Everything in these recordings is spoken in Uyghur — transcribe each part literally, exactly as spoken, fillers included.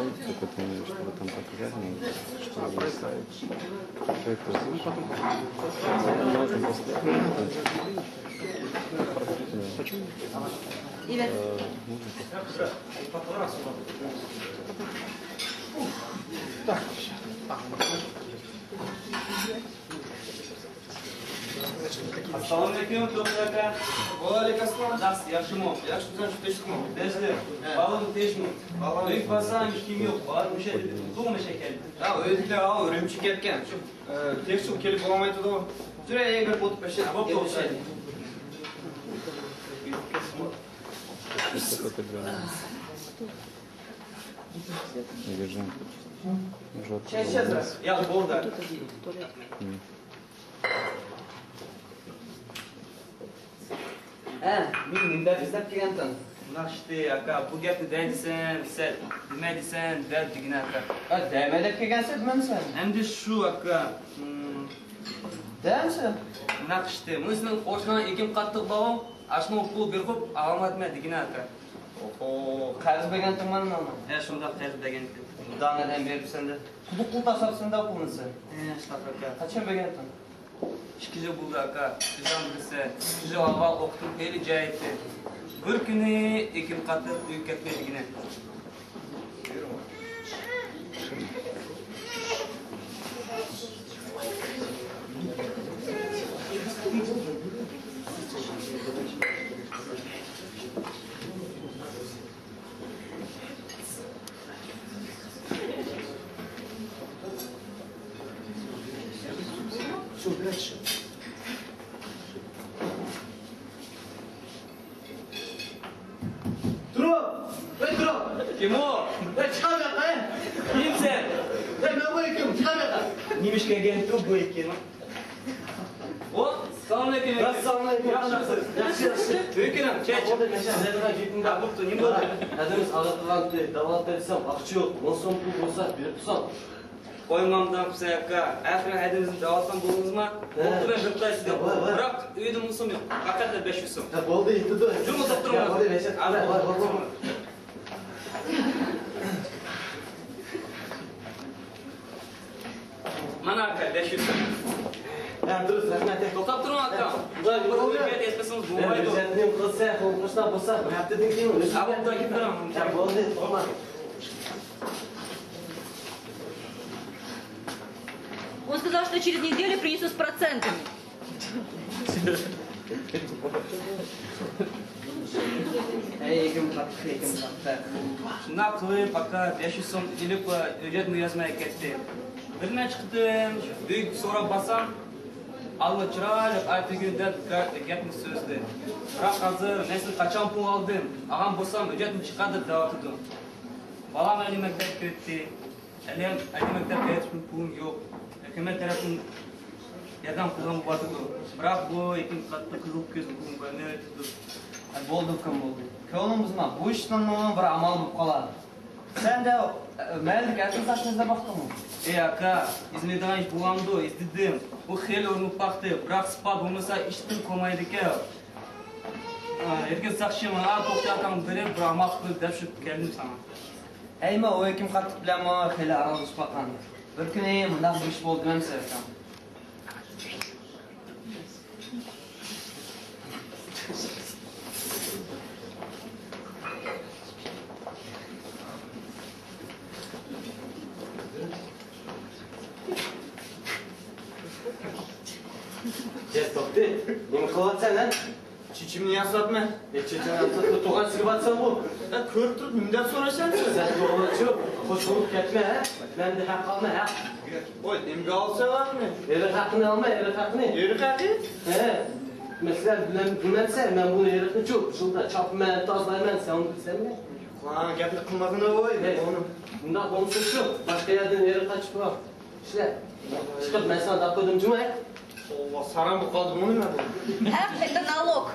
Чтобы там показать, ну, что есть. Как это? Можно после. Э, можно после. ئەسسالامۇئەلەيكۇم، توختى ئاكا. ۋەئەلەيكۇم ئەسسالام. قانداقسىز، ياخشىمۇ؟ ياخشى، سەن تىنچلىقمۇ؟ تىنچلىق. ھە. بالىڭ تىنچمۇ؟ بالام ئۆيگە بارسام، ھېچكىم يوق. بالام مۇشۇ يەردە، بۇ مۇشۇ يەردە. ھە، ئۆيدىكىلەر ھاۋا ئۈرۈمچىگە كەتكەن. شۇ، ئە، تېخىچۇ كېلىپ بولالمايتىدۇ. جۈرە، ئەگەر بولۇپ بەشلەپ. ھە، بوپتۇ. ياق، بولدى. ھە، مېنى نېمە دەپ ئىزدەپ كەلگەنتىڭ؟ مۇنداق ئىشتى، ئاكا، بۇ گەپنى دەي دېسەم، سەن دېمەي دېسەم، دەل دېگىنە، ئاكا. ھە، دەيمەن دەپ كەلگەنسەن، دېمەمسەن؟ ئەمدى شۇ، ئاكا. ھىم. دەمسەن؟ مۇنداق ئىشتى، مۇنۇ سېنىڭ قوشناڭ ئېكىم قاتتىق باۋۇڭ، ئاشۇنىڭغا پۇل بېرىپ ئالالمايتتىم دېگىنە، ئاكا. ئوھو، قەرز بەرگەنتىڭ مانا ماڭا؟ ھە، شۇنداق، قەرز بەرگەنتىم. دانە دەم بېرىپسەن دە. قۇدۇق پۇل تاشلاپسەن دە پۇلنى سەن. ھە، شۇنداق، ئاكا. قاچان بەرگەنتىڭ؟ ئىككى يىل بولدى، ئاكا. ئۆزۈڭ بىلىسەن، ئىككى يىل ئاۋۋال ئوقۇتۇم خېلى جايىتتى. بىر كۈنى ئېكىم قاتتىق ئۆيگە كەتمەي دېگىنە. تۇرۇپ! ۋەي، تۇرۇپ! كىم ئۇ؟ ۋەي، چىقار بۇياققا، ھە! كىمسەن؟ ۋەي، مەن بۇ ئېكىم، چىقار بۇياققا! نېمە ئىش كەلگەن بۇ ئېكىم؟ ئو، سالام ئەلەيكۇم. ئەسسالام ئەلەيكۇم. ياخشىمۇسىز؟ ياخشى، ياخشى. ئۆيگە كىرىڭ، چاي ئىچىڭ. بولدى، مەن شۇ زەردىغا كېتىم. ھە، بوپتۇ، نېمە بولدى؟ ھەدىمىز ئاغرىپ تۇرغانتى، داۋالاپ بەرسەم، ئاقچا يوق، مىڭ سوم پۇل بولسا بېرىپ تۇرسام. قويمامدۇ سەن ئاكا، ئەخىرى ھەدىمىزنى داۋالىسام بولدىڭىزما؟ ھە. بوپتۇ، مەن بېرىپ تۇراي سىزگە. ۋاي، ۋاي. بىراق ئۆيدە مىڭ سوم يوق، پەقەتلا بەش يۈز سوم. ھە، بولدى، يېتىدۇ. جۇمۇ توختىرىڭ. ھە، بولدى، مەن شۇ. ھە، بولدى، بولدى. مانا ئاكا، بەش يۈز. ھە، دۇرۇس، رەھمەت. توختاپ تۇرۇڭ ئاكا. ھە. بۇلار يولغا بەرگەن ئەسپەسىڭىز بولمايدۇ. ھۆججەتنى قىلسا، قوشنا بولسا، بىر ھەپتىدىن كېيىن ئۆسۈپ. ھە، بولدى، كېتىپ بېرىڭ. ھە، بولدى، توختاڭ. Он сказал, что через неделю принесут с процентами. ھەي، ئېكىم قاتتىق، ئېكىم قاتتىق. شۇنداق قىلىپ، ئاكا، بەش يۈز سوم ئېلىپ، ھۆججەتنى يازماي كەتتى. بىر نەچچە قېتىم ئۆيگە سوراپ بارسام، ئاللا چىرايلىق ئاتىگۈل دەپ گەپنى سۆزلىدى. بىراق ھازىر مەن سىزدىن قاچان پۇل ئالدىم؟ ئالغان بولسام، ھۆججەتنى چىقار دەپ دەۋاتىدۇ. بالام ئەلى مەكتەپكە كىرىپتى. ئەلى، ئەلى مەكتەپكە كىرىپ پۇلۇم يوق. ھۆكۈمەت تەرەپتىن ياردەم قىلغان بولۇۋاتىدۇ. بىراق بۇ ئېكىم قاتتىق قىزىل كۆز ئوغلۇم بەرمەيۋاتىدۇ. ھە، بولدى ئۇكام، بولدى. كۆڭلۈڭ بۇزما، بۇ ئىشنىڭمۇ بىر ئامالى بولۇپ قالار. سەندە، ئە، مەھەللىدىكى ئەركىن ساقچىنى ئىزدەپ باقتىڭمۇ؟ ئەي ئاكا، ئىزدىمەيدىغان ئىش بولامدۇ؟ ئىزدىدىم. ئۇ خېلى ئۇرۇنۇپ باقتى، بىراق ئىسپات بولمىسا ئىشتىن قويمايدىكەن. ئا، ئەركىن ساقچى مانا توختى ئاكاڭنى بېرىپ بىر ئامال قىل دەپ شۇ كەلدىم ساڭا. ھەي، مەن ئۇ ھېكىم قاتتىق بىلەنمۇ خېلى ئارىلىشىپ باققان. بىر كۈنى مۇنداق بىر ئىش بولدى دېمەمسىز ئاكام. يا توختى، نېمە قىلىۋاتىسەن ھە؟ چېچىمنى ياساپمەن. ئە، چېچىڭنى ياساپ تۇرغان سېلىۋاتىسەنغۇ. ئە، كۆرۈپ تۇرۇپ نېمە دەپ سورايسەن سەن؟ سەن توغرا چىق، خوش بولۇپ كەتمە ھە. مەندىن ھەق ئالما ھەق. ۋوي، نېمىگە ئالىسەن ھەقنى؟ ئېرىق ھەققىنى ئالما، ئېرىق ھەققىنى. ئېرىق ھەققى؟ ھە. مەسىلەن، بىلەن، بىلمەمسەن، مەن بۇنى ئېرىقنى چۇ، يىلدا چاپىمەن، تازىلايمەن، سەن ئۇنى بىلسەنمۇ؟ ۋاي، گەپنى قىلمىغىن ۋوي. ھە. ئۇنداق بولمىسا شۇ، باشقا يەردىن ئېرىق قاچىپ بار. ئىشلە. چىقىپ مەن ساڭا دەپ قويدۇم جۇمۇ. ئوۋا، ساراڭ بولۇپ قالدىم ئۇنى مەن. ھەق، это налог.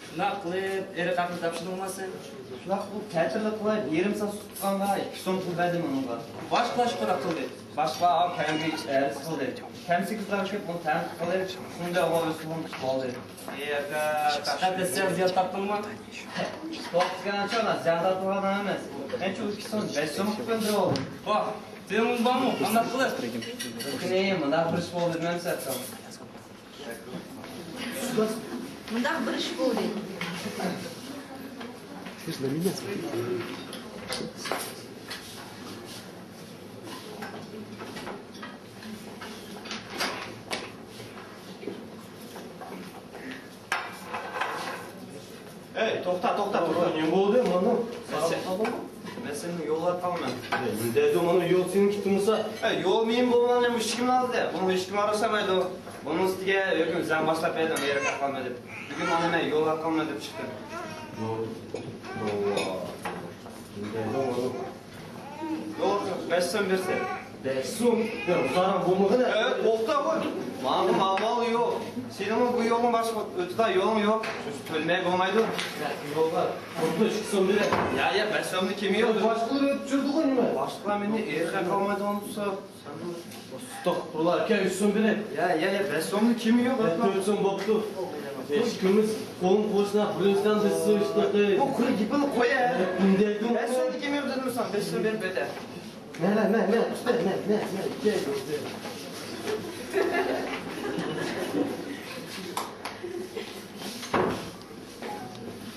شۇنداق قىلىپ، ئېرىق ھەقنى تاپشۇردۇڭما سەن؟ شۇنداق بۇ تەتۈرلۈك قىلاي، يېرىم سائەت تۇتقانغا ئىككى سوم پۇل بەردىم ئۇنىڭغا. باشقىلار شۇنداق قىلدى. باشقىلار ئاۋۇ كەلگۈچ ئەرز قىلدى. كەمسىتىشلەر كۆپ، بۇنى تەنقىد قىلىپ، شۇنداق ئاۋۇ ئۆسۈپ قالدى. ئەي ئاكا، پەقەت دەسسەڭ زىيان تارتتىڭمۇ؟ توختىغانچە زىيان تارتقان ئەمەس. مەنچۇ ئىككى سوم، بەش سوم قىلىپ كۆندۈرۈپ ئالدىم. ۋاھ، تېڭىڭ بارمۇ؟ قانداق قىلىپ؟ قېنى، مۇنداق بىر ئىش بولدى، نېمە سەتسەڭ؟ مۇنداق بىر ئىش بولدى. ئەي، توختا، توختا، توختا. نېمە بولدى مانا؟ مەن سېنى يوللاپ قالىمەن. نېمە دەيدۇ مانا يول سېنىڭ كېتىمىسا؟ ئەي، يول مېنىڭ بولمىغان، مۇشۇ كىم ئالدى؟ بۇنى ھېچكىم ئارىسامايدۇ. بۇنىڭ ئۈستىگە ھۆكۈم زەڭ باشلاپ بەردىم، ئېرىپ قالما دەپ. بۈگۈن مانا مەن يوللاپ قالىمەن دەپ چىقتىم. يول. نېمە دەيدۇ مانا؟ يوق، بەش سوم بەرسە. بەش سوم؟ يا، بۇ زادى بولمىغىنە. ئە، توختا، ۋاي. ماڭا مال يوق. سېنىڭمۇ بۇ يولنىڭ باشقا ئۆتىدىغان يولۇڭ يوق. شۇ تۆلىمەي بولمايدۇ. يا، يوق، بار. ئوتتۇز ئىككى سوم بېرە. يا، يا، بەش سومنى كېمى يوق. باشقىلار ئۆتۈپ يۈرىدىغۇ نېمە؟ باشقىلار مېنى ئېرىققا قالمايدۇ ئۇنتۇسا. ئەستەغپۇرۇللا، ئاكا، ئۈچ سوم بېرە. يا، يا، يا، بەش سومنى كېمى يوق. يا، تۆت سوم بوپتۇ. ئىككىمىز قولۇم قوشنا بىرىنچىدىن بىرسى ئىشلىتەي. بۇ قۇرۇق گېپىڭنى قوي، ھە. بەش سومنى كېمى يوق دېدىم ساڭا، بەش سوم بېرىپ ئۆتە. مەن، مەن، مەن، مەن، ئۇستا، مەن، مەن، مەن، كەل، كەل.